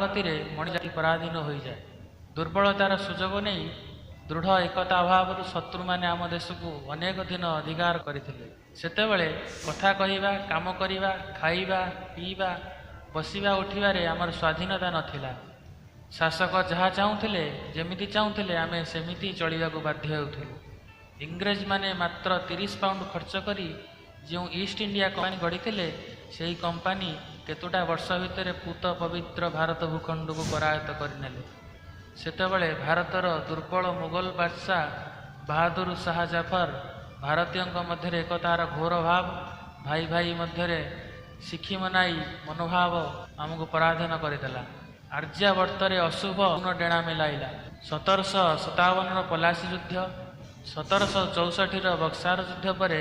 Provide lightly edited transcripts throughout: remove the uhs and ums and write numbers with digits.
ଗତିରେ ମଣିଷ ଜାତି ପରାଧୀନ ହୋଇଯାଏ। ଦୁର୍ବଳତାର ସୁଯୋଗ ନେଇ ଦୃଢ଼ ଏକତା ଅଭାବରୁ ଶତ୍ରୁମାନେ ଆମ ଦେଶକୁ ଅନେକ ଦିନ ଅଧିକାର କରିଥିଲେ। ସେତେବେଳେ କଥା କହିବା, କାମ କରିବା, ଖାଇବା, ପିଇବା, ବସିବା, ଉଠିବାରେ ଆମର ସ୍ୱାଧୀନତା ନଥିଲା। ଶାସକ ଯାହା ଚାହୁଁଥିଲେ, ଯେମିତି ଚାହୁଁଥିଲେ, ଆମେ ସେମିତି ଚଳିବାକୁ ବାଧ୍ୟ ହେଉଥିଲୁ। ଇଂରେଜମାନେ ମାତ୍ର 30 ପାଉଣ୍ଡ ଖର୍ଚ୍ଚ କରି ଯେଉଁ ଇଷ୍ଟ ଇଣ୍ଡିଆ କମ୍ପାନୀ ଗଢ଼ିଥିଲେ, ସେହି କମ୍ପାନୀ କେତୋଟା ବର୍ଷ ଭିତରେ ପୂତ ପବିତ୍ର ଭାରତ ଭୂଖଣ୍ଡକୁ କରାୟତ୍ତ କରିନେଲେ। ସେତେବେଳେ ଭାରତର ଦୁର୍ବଳ ମୋଗଲ ବାଦଶାହ ବାହାଦୁର ଶାହ ଜାଫର ଭାରତୀୟଙ୍କ ମଧ୍ୟରେ ଏକତାର ଘୋର ଭାବ, ଭାଇ ଭାଇ ମଧ୍ୟରେ ଶିଖି ମନାଇ ମନୋଭାବ ଆମକୁ ପରାଧୀନ କରିଦେଲା। ଆର୍ଯ୍ୟାବର୍ତ୍ତରେ ଅଶୁଭ ଡେଣା ମେଲାଇଲା। 1757ର ପଲାସୀ ଯୁଦ୍ଧ, 1764ର ବକ୍ସାର ଯୁଦ୍ଧ ପରେ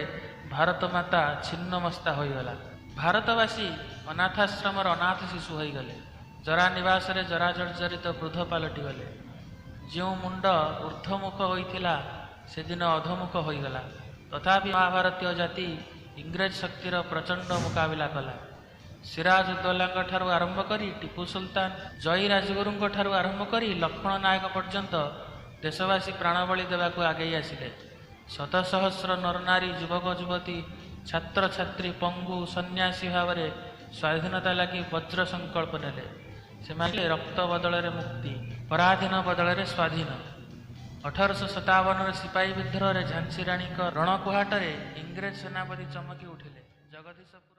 ଭାରତ ମାତା ଛିନ୍ନମସ୍ତା ହୋଇଗଲା। ଭାରତବାସୀ ଅନାଥାଶ୍ରମର ଅନାଥ ଶିଶୁ ହୋଇଗଲେ। ଜରା ନିବାସରେ ଜରା ଜର୍ଜରିତ ବୃଦ୍ଧ ପାଲଟିଗଲେ। ଯେଉଁ ମୁଣ୍ଡ ଊର୍ଦ୍ଧ୍ୱମୁଖ ହୋଇଥିଲା, ସେଦିନ ଅଧୋମୁଖ ହୋଇଗଲା। ତଥାପି ମହାଭାରତୀୟ ଜାତି ଇଂରେଜ ଶକ୍ତିର ପ୍ରଚଣ୍ଡ ମୁକାବିଲା କଲା। ସିରାଜ ଉଦ୍ଦୌଲାଙ୍କ ଠାରୁ ଆରମ୍ଭ କରି ଟିପୁ ସୁଲତାନ, ଜୟୀ ରାଜଗୁରୁଙ୍କ ଠାରୁ ଆରମ୍ଭ କରି ଲକ୍ଷ୍ମଣ ନାୟକ ପର୍ଯ୍ୟନ୍ତ ଦେଶବାସୀ ପ୍ରାଣବଳି ଦେବାକୁ ଆଗେଇ ଆସିଲେ। ଶତସହସ୍ର ନରନାରୀ, ଯୁବକ ଯୁବତୀ, ଛାତ୍ରଛାତ୍ରୀ ପଙ୍ଗୁ ସନ୍ନ୍ୟାସୀ ଭାବରେ ସ୍ୱାଧୀନତା ଲାଗି ବଜ୍ର ସଂକଳ୍ପ ନେଲେ। ସେମାନେ ରକ୍ତ ବଦଳରେ ମୁକ୍ତି, ପରାଧୀନ ବଦଳରେ ସ୍ୱାଧୀନ। 1857ର ସିପାହୀ ବିଦ୍ରୋହରେ ଝାନ୍ସୀ ରାଣୀଙ୍କ ରଣକୁହାଟରେ ଇଂରେଜ ସେନାପତି ଚମକି ଉଠିଲେ। ଜଗଦୀଶପୁର